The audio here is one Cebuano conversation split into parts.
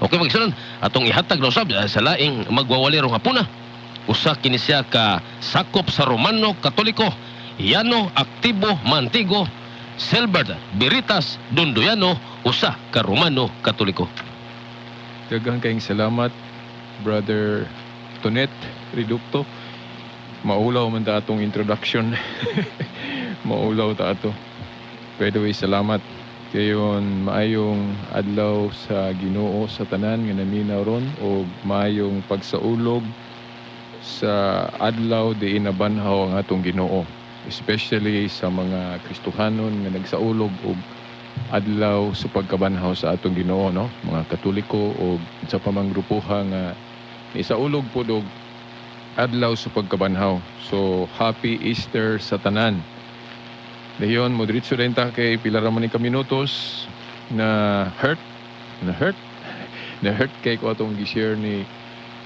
Okay, mga igsoon, atong ihatag na usab sa laing magwawali rong hapuna. Usa kini siya ka sakop sa Romano Katoliko, Yano Aktibo Mantigo, Selbert Biritas Dondoyano, usa ka Romano Katoliko. Daghang kayong salamat, Brother Tonet Reducto. Maulaw man ta atong introduction. Maulaw ta ato. By the way, salamat. Kayon, maayong adlaw sa Ginoo sa tanan nga naminaw ron o maayong pagsaulog sa adlaw diin nabanhaw ang atong Ginoo. Especially sa mga Kristohanon nga nagsaulog og adlaw sa pagkabanhaw sa atong Ginoo, no, mga Katoliko o sa pamang grupuha nga nisaulog pod og adlaw sa pagkabanhaw. So happy Easter sa tanan. Dayon mo diretso rin ta kay pila ra man ni ka minutos. Na hurt na hurt na hurt kay ko atong gi-share ni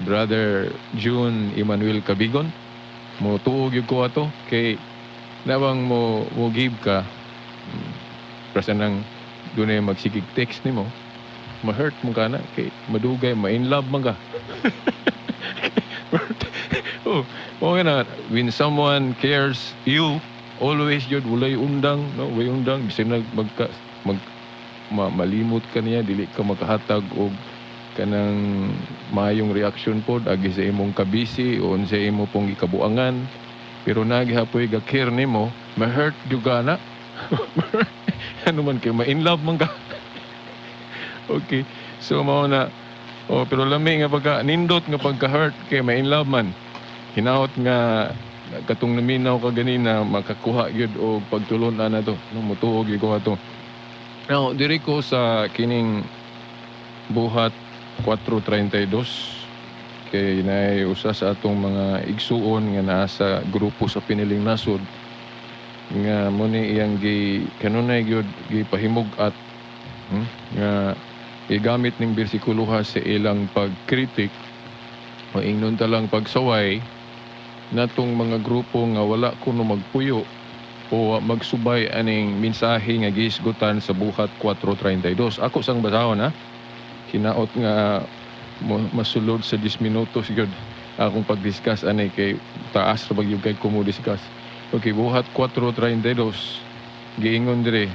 Brother June Emmanuel Cabigon. Mo tuo gyud ko ato kay nawang mo mo give ka prasa nang dunay magsigig text nimo, ma-hurt mo ka na kay madugay, ma-in love man ka. Oh, okay na. When someone cares you always yun, walay undang, no, walay undang bisan nag magka mag malimot ka niya, dili ka makahatag og kanang maayong reaction pod agi sa imong kabisi o sa imo pong gikabuangan, pero nagihapoy ga care nimo, ma-hurt gyud ka na. Ano man kay ma-in love man ka. Okay, so mao na. Oh, pero lami nga pagka nindot nga pagka-hurt kay ma-in love man. Hinaot nga katong naminaw ka ganina makakuha gyud og pagtulon-an na to, no, mutuo gyud ko ato. Now, diri ko sa kining Buhat 4:32 kay naay usa sa atong mga igsuon nga naa sa grupo sa Piniling Nasod nga mo ni iyang gi kanunay gyud gipahimug-at, nga gigamit ning bersikuloha sa ilang pagkritik o ingnon ta lang pagsaway natong mga grupo nga wala kuno magpuyo o magsubay aning mensahe nga gihisgutan sa Buhat 4:32. Ako sang basahon ha. Hinaot nga masulod sa 10 minutos gyud akong pag-discuss ani kay taas ra gyud kay ko mo discuss. Okay, Buhat 4:32, giingon dire,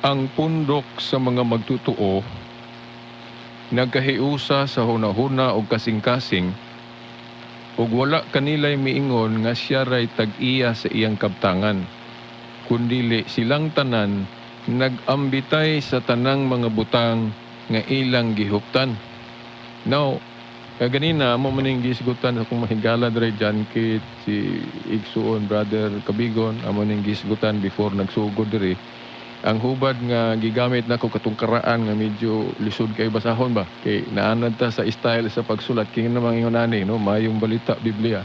"Ang pundok sa mga magtutuo nagkahiusa sa hunahuna og kasing-kasing ug wala kanilay miingon nga siya ray tag-iya sa iyang kabtangan, kundili silang tanan nag-ambitay sa tanang mga butang nga ilang gihuptan." Now, kaganina mo man ning gisgutan akong mahigala dre John Kit, si Igsuon Brother Kabigon, amo ning gisgutan before nagsugod diri. Ang hubad nga gigamit nako katong karaan nga medyo lisod kay basahon ba kay naanad ta sa style sa pagsulat kay namang ingon ani, no, Maayong Balita Biblia.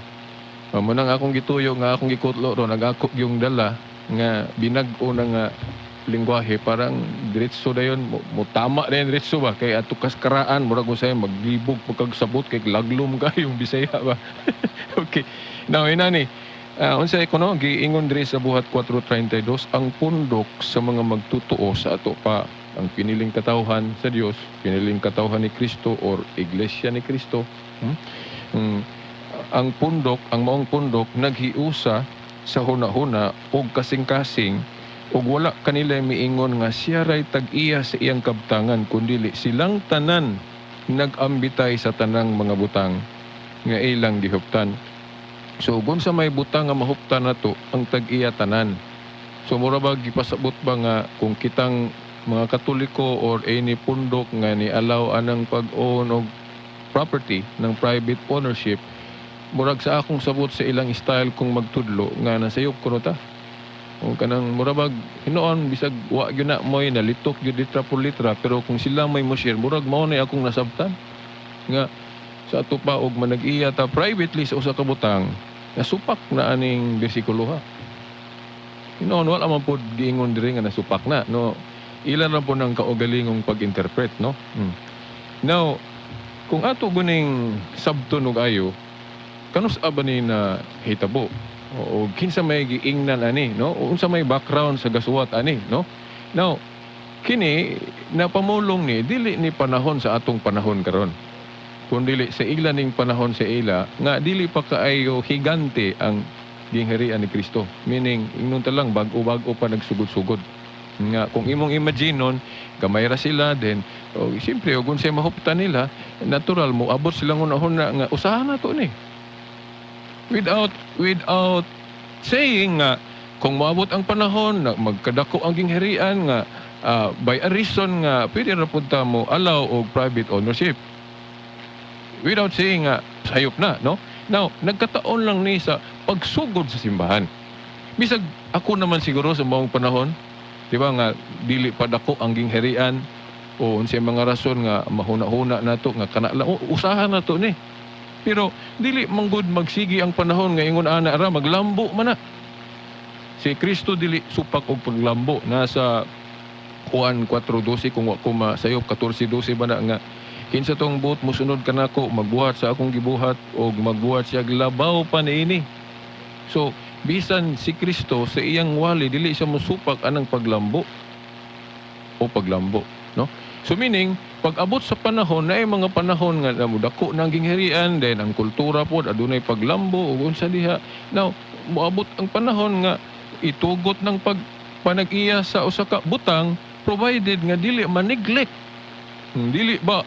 Mao nang akong gituyo nga akong gikutlo ron, nagako yung dala nga binag-o na nga lingwahe, parang diretso dayon mo tama dayon diretso ba kay ato kas karaan murag usahay maglibog pagkagsabot kay laglom ka yung Bisaya ba. Okay, now inani, unsay ko no giingon diri sa Buhat 4:32, ang pundok sa mga magtutuo sa ato pa ang piniling katawhan sa Dios, piniling katawhan ni Kristo or Iglesia ni Kristo. Ang pundok, ang maong pundok naghiusa sa huna-huna ug kasing-kasing ug wala kanila miingon nga siya ray tag-iya sa iyang kabtangan, kundili silang tanan nag-ambitay sa tanang mga butang nga ilang gihuptan. So kung sa may butang nga mahuptan nato ang tag-iya tanan. So mura ba gipasabot ba nga kung kitang mga Katoliko or any pundok nga ni allow anang pag-own og property ng private ownership, murag sa akong sabot sa ilang style kung magtudlo nga nasayop kuno ta. O kanang mura bag hinuon bisag wa gyud na moy nalitok gyud litra por litra, pero kung sila may mo share, murag mao na akong nasabtan nga sa ato pa og manag-iya ta privately sa usa ka butang, nasupak na aning bersikulo ha. Hinuon wala man pod giingon diri nga nasupak na, no, ilan ra po ng kaugalingong pag-interpret, no. Now, kung ato guning sabton og ayo, kanus ba ni na hitabo o kinsa may giingnan ani, no, o unsa may background sa gasuwat ani, no? Now Kini napamulong ni dili ni panahon sa atong panahon karon, kun dili sa ila ning panahon sa ila nga dili pa kaayo higante ang gingharian ni Kristo, meaning ingnon ta lang bag-o-bag-o pa nagsugod-sugod nga kung imong imagine nun, gamay ra sila. Then o siyempre, ug unsay mahuptan nila, natural mo abot silang hunahuna nga usahan na to ni without saying nga kung moabot ang panahon na magkadako ang gingharian nga by a reason nga pwede ra pud ta mo allow og private ownership, without saying nga sayop na, no? Now, nagkataon lang ni sa pagsugod sa simbahan. Bisag ako naman siguro sa maong panahon, di ba, nga dili pa dako ang gingharian o unsay mga rason nga mahuna-huna nato nga kana lang, o, usahan nato ni. Pero dili manggod magsigi ang panahon nga ingon ana ra, maglambo man na si Kristo. Dili supak og paglambo. Nasa Juan 4:12 kung wa ko masayop, 14:12 ba na, nga kinsa tong buot mosunod kanako, magbuhat sa akong gibuhat og magbuhat siya labaw pa niini. So bisan si Kristo sa iyang wali, dili siya mosupak anang paglambo o paglambo, no? So meaning, pag abot sa panahon na ay mga panahon nga namudako ng gingharian, then ang kultura pod adunay paglambo ug unsa diha. Now, moabot ang panahon nga itugot ng pag panag-iya sa usa ka butang, provided nga dili ma-neglect. Dili ba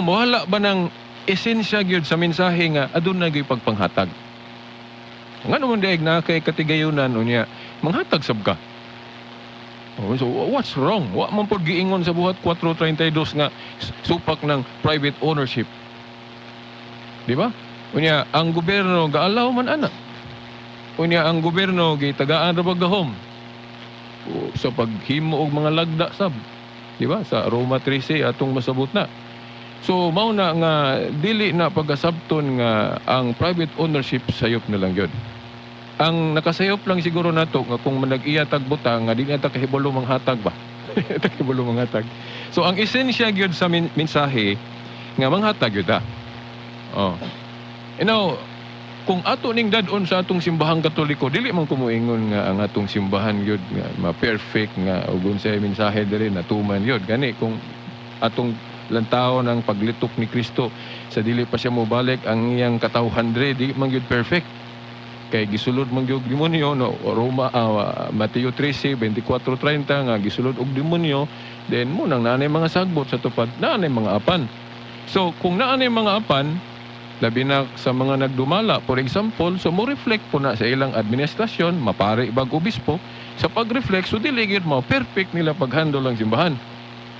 mawala ba ng esensya gyud sa mensahe nga aduna gyud pagpanghatag? Ngano man diay na kay katigayunan, unya manghatag sab ka. Oh, so what's wrong? Wa man pod giingon sa Buhat 4:32 nga supak ng private ownership. Di ba? Unya ang gobyerno gaalaw man ana. Unya ang gobyerno gitagaan ra bag gahom o, sa paghimo og mga lagda sab. Di ba? Sa Roma 13 atong masabot na. So mao na nga dili na pagkasabton nga ang private ownership sayop na lang gyud. Ang nakasayop lang siguro nato nga kung manag-iya tag butang nga di na ta kahibalo manghatag ba. Ta kahibalo manghatag. So ang esensya gyud sa mensahe nga manghatag gyud ta. Oh. Kung ato ning dad-on sa atong simbahang Katoliko, dili man kumuingon nga ang atong simbahan gyud nga ma-perfect nga ug unsay mensahe diri natuman gyud. Gani kung atong lantawon ang paglitok ni Kristo sa dili pa siya mobalik, ang iyang katawhan diri di man gyud perfect. Kay gisulod man gyud demonyo, no? Roma, Mateo 13:24-30 nga gisulod og demonyo, then mo nang naanay mga sagbot sa tupad, naanay mga apan. So kung naanay mga apan, labi na sa mga nagdumala, for example, so mo reflect po na sa ilang administrasyon, mapari bag obispo, sa pag-reflect, so dili gyud mo perfect nila paghandle ang simbahan.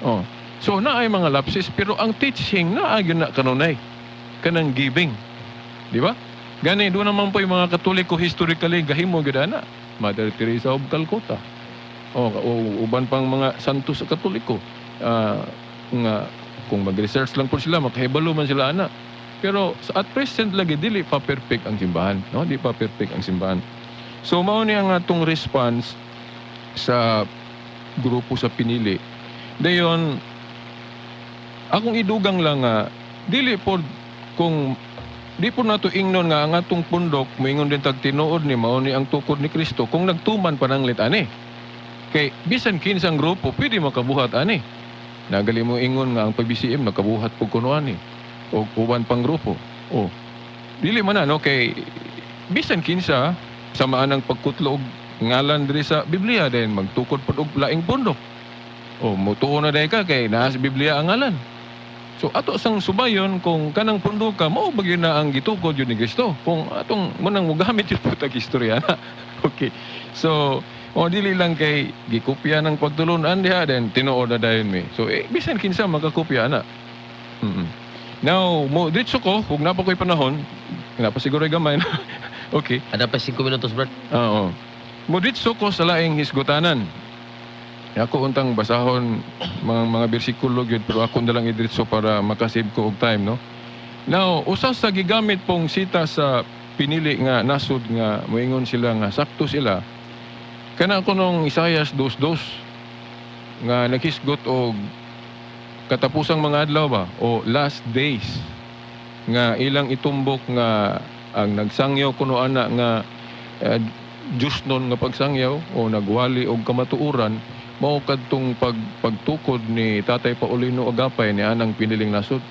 Oh. So naay mga lapses, pero ang teaching naa gyud na kanunay kanang giving. Di ba? Gani doon naman po yung mga Katoliko historically gahimo gyud ana. Mother Teresa of Calcutta. O uban pang mga santo sa Katoliko. Nga kung mag-research lang po sila, makahibalo man sila ana. Pero sa at present lagi dili pa perfect ang simbahan, no? Di pa perfect ang simbahan. So mao ni ang atong response sa grupo sa pinili. Dayon akong idugang lang nga dili pod kung di po nato ingnon nga ang atong pundok moingon din tag tinuod ni mao ni ang tukod ni Kristo kung nagtuman pananglit ani. Kay bisan kinsang grupo pwede makabuhat ani. Nagali mo ingon nga ang PBCM nakabuhat pug kuno ani o uban pang grupo. O dili man na, no, kay bisan kinsa samaan ang pagkutlo og ngalan diri sa Biblia, then magtukod pod og laing pundok. O mutuo na day ka kay naa sa Biblia ang ngalan. So ato sang subayon kung kanang pundoka mao ba gyud na ang gitukod yun ni Kristo. Kung atong munang mogamit yun po tag istorya na. Okay. So o dili lang kay gikopya ng pagtulunan diha, then tinuod na dayon mi. So bisan kinsa makakopya na. Now, mo diretso ko kung naa pa ko'y panahon, naa pa siguro gamay. Okay. Ada pa 5 minutos, Brad. Oo. Mo diretso ko sa laing hisgutanan. Ako untang basahon mga bersikulo gyud, pero ako na lang idiretso para makasave ko og time, no. Now, usa sa gigamit pong sita sa pinili nga nasud nga moingon sila nga sakto sila kana kunong Isaias 2:2 nga naghisgot og katapusang mga adlaw ba o last days, nga ilang itumbok nga ang nagsangyaw kuno ana nga Diyos nun nga pagsangyaw o nagwali og kamatuoran. Mao kadtong pagtukod ni Tatay Paulino Agapay ni anang piniling nasod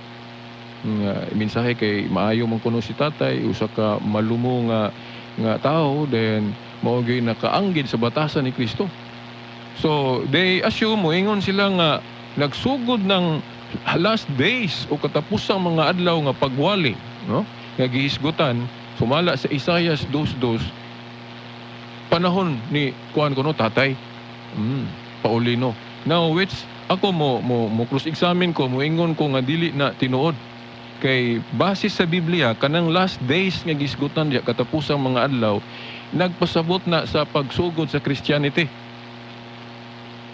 nga mensahe, kay maayo man kuno si tatay, usa ka malumo nga nga tao, then mao gyud nakaanggid sa batasan ni Kristo. So they assume, moingon sila nga nagsugod ng last days o katapusang mga adlaw nga pagwali, no, nga gihisgutan sumala sa Isaias 2:2, panahon ni kuan kuno, Tatay Paulino. Now, which ako mo cross examine ko, moingon ko nga dili na tinuod, kay base sa Biblia, kanang last days nga gisgutan diya, katapusang mga adlaw, nagpasabot na sa pagsugod sa Christianity.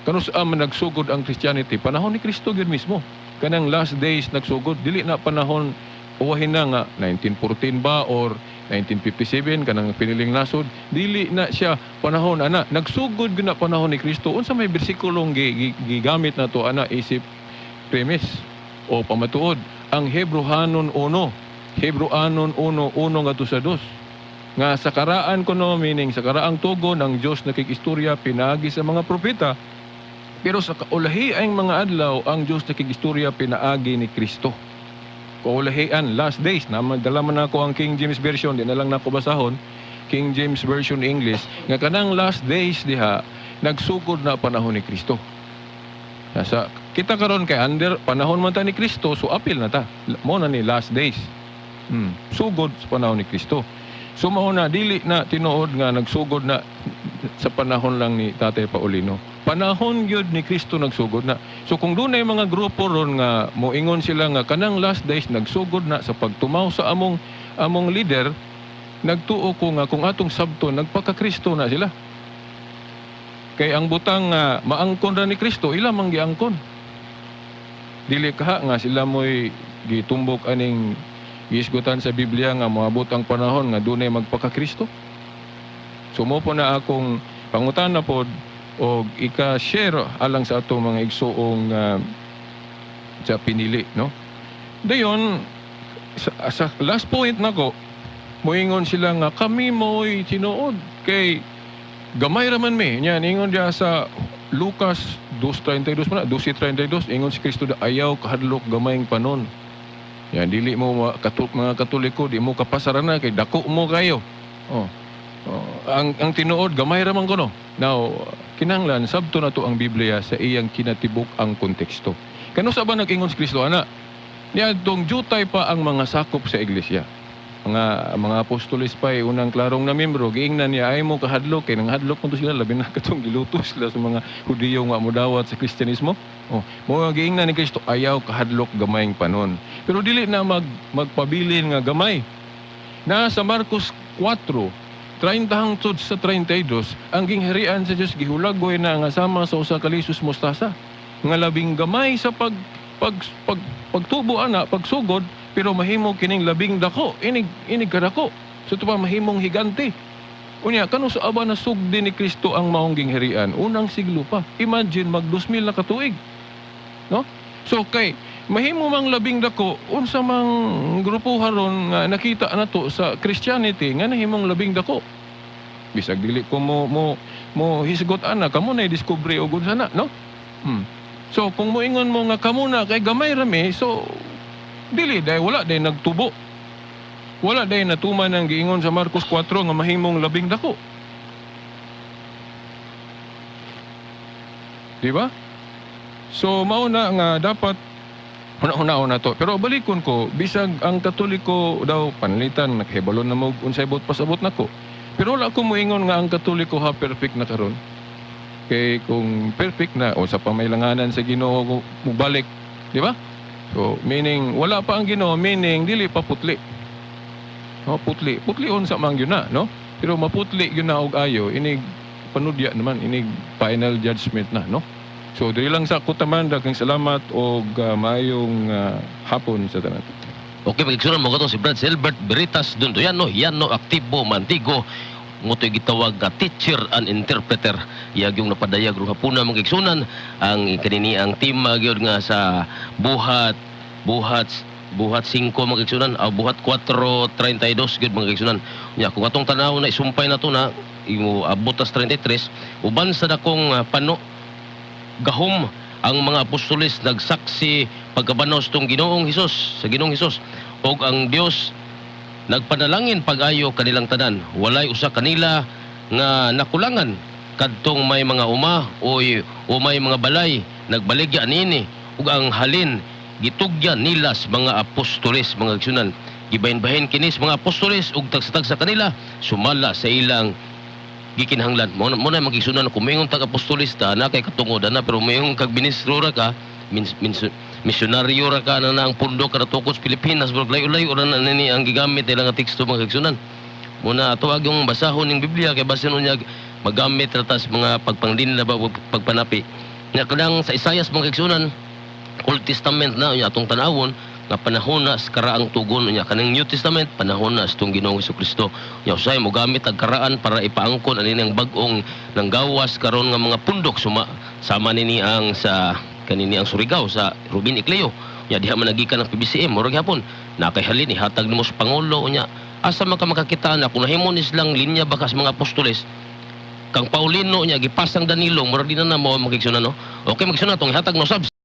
Kanus-a man nagsugod ang Christianity? Panahon ni Kristo gyud mismo. Kanang last days nagsugod, dili na panahon uwahin na nga 1914 ba or 1957, kanang piniling nasod. Dili na siya panahon ana, nagsugod gyud na panahon ni Kristo. Unsa may bersikulong gigamit na to ana isip premise o pamatuod? Ang Hebrohanon 1, Hebroanon 1:1 ngadto sa 2, nga sa karaan kuno, meaning sa karaang tugon, ang Dios nakig-istorya pinaagi sa mga propeta, pero sa kaulahi ang mga adlaw, ang Dios nakig-istorya pinaagi ni Kristo. Kaulahian, last days na. Dala man nako ang King James Version, di na lang nako basahon, King James Version English, nga kanang last days diha nagsugod na panahon ni Kristo. Nasa kita karon kay under panahon man ta ni Kristo, so apil na ta mo na ni last days. Sugod sa panahon ni Kristo. So mao na, dili na tinuod nga nagsugod na sa panahon lang ni Tatay Paulino. Panahon gyud ni Kristo nagsugod na. So kung dunay mga grupo ron nga moingon sila nga kanang last days nagsugod na sa pagtumaw sa among among leader, nagtuo ko nga kung atong sabto, nagpaka-Kristo na sila. Kay ang butang nga maangkon ra ni Kristo, ila mang giangkon. Dili kaha nga sila mo'y gitumbok aning giisgutan sa Biblia nga moabot ang panahon nga dunay magpaka-Kristo. So mo po na akong pangutana pod og ika-share alang sa atong mga igsuong sa pinili, no? Dayon sa last point nako, moingon sila nga kami mo'y tinuod kay gamay ra man mi. Nya ingon diya sa Lucas 2:32 man, 12:32, ingon si Kristo da, "Ayaw kahadlok gamayng panon." Yan, dili mo mga Katoliko, di mo kapasaran na kay dako mo kayo. Oh. Ang tinuod, gamay ra man kuno. Now, kinahanglan sabto na to ang Biblia sa iyang kinatibuk ang konteksto. Kanus-a ba nag-ingon si Kristo ana? Niadtong jutay pa ang mga sakop sa iglesia. Mga apostoles pa ay unang klarong na membro, giingnan niya, "Ay mo kahadlok," kay nanghadlok mo to sila, labi na katong giluto sila sa mga Hudiyo nga modawat sa Kristyanismo. Oh, mo nga giingnan ni Kristo, "Ayaw kahadlok gamayng panon." Pero dili na magpabilin nga gamay. Na sa Marcos 4, 30 hangtod sa 32, ang gingharian sa Dios gihulagoy na nga sama sa usa ka lisos mustasa nga labing gamay sa pag pag, pag pagtubo ana, pagsugod, pero mahimo kining labing dako, inig inig kadako. So ito pa mahimong higante. Unya, kanus-a ba nasugdi ni Kristo ang maong gingharian? Unang siglo pa. Imagine, mag 2000 na katuig. No? So kay mahimo mang labing dako, unsa mang grupo haron nga nakita nato sa Christianity nga nahimong labing dako? Bisag dili ko mo hisgot ana, kamo na discovery og unsa na, no? So kung moingon mo nga kamo na kay gamay ra mi, so dili dahil wala dahil nagtubo. Wala dahil natuman ang giingon sa Marcos 4 nga mahimong labing dako. Di ba? So mao na nga dapat huna-hunaon na to. Pero balikon ko, bisag ang Katoliko daw panalitan nakahibalo na mo unsay buot pasabot nako. Pero wala ko moingon nga ang Katoliko ha perfect na karon. Kay kung perfect na o sa pamailanganan sa Ginoo mubalik, di ba? So meaning wala pa ang Ginoo, meaning dili pa putli. No, putli. Putli unsa man gyud na, no? Pero maputli gyud na og ayo inig panudya naman, inig final judgment na, no? So diri lang sa kutaman, daghang salamat og maayong hapon sa tanan. Okay, pag mo katong si Brad Silbert Veritas Dundoyano, Yano Aktibo Mantigo, ngutoy gitawag nga teacher and interpreter. Iyag yung napadayag rong hapuna, mga igsunan, ang kanini ang tema gyud nga sa buhat buhat buhat 5, mga igsunan, o buhat 4:32 gyud, mga igsunan. Nya kung atong tanaw na isumpay na to na imo abot tas 33 uban sa dakong pano. Gahom ang mga apostoles nagsaksi pagkabanos tong Ginoong Hesus, sa Ginoong Hesus, ug ang Dios nagpanalangin pag-ayo kanilang tanan. Walay usa kanila nga nakulangan. Kadtong may mga uma o may mga balay, nagbaligya niini, ug ang halin gitugyan nila sa mga apostoles, mga igsunan. Gibahin-bahin kini sa mga apostoles ug tagsa-tagsa kanila sumala sa ilang gikinahanglan. Mo na mga igsunan, kung moingon tag apostoles ta na kay katungod na, pero moingon kag ministro ra ka, misyonaryo ra ka na, na ang pundo ka natukod sa Pilipinas, bro, layo-layo ra na nini ang gigamit nila nga teksto, mga igsunan. Muna ato yung basahon ning Biblia kay basin unya magamit ra ta sa mga pagpangdinla ba, pagpanapi. Nya kanang sa Isayas, mga igsunan, Old Testament na, unya atong tanawon nga panahon na sa karaang tugon. Unya kaning New Testament, panahon na sa itong Ginoong Kristo. Unya usay mogamit ang karaan para ipaangkon ani ang bag-ong nanggawas karon nga mga pundok, suma sama nini ang sa kanini ang Surigao sa Ruben Ecleo. Unya diha man nagikan ang PBCM, murag hapon na kay halin ihatag nimo sa pangulo. Unya asa man ka makakita na kung nahimo ni silang linya baka sa mga apostoles kang Paulino, nya gipasang Danilo, murag di na na mo, mga igsunan, no? Okay, mga igsunan, atong ihatag no sab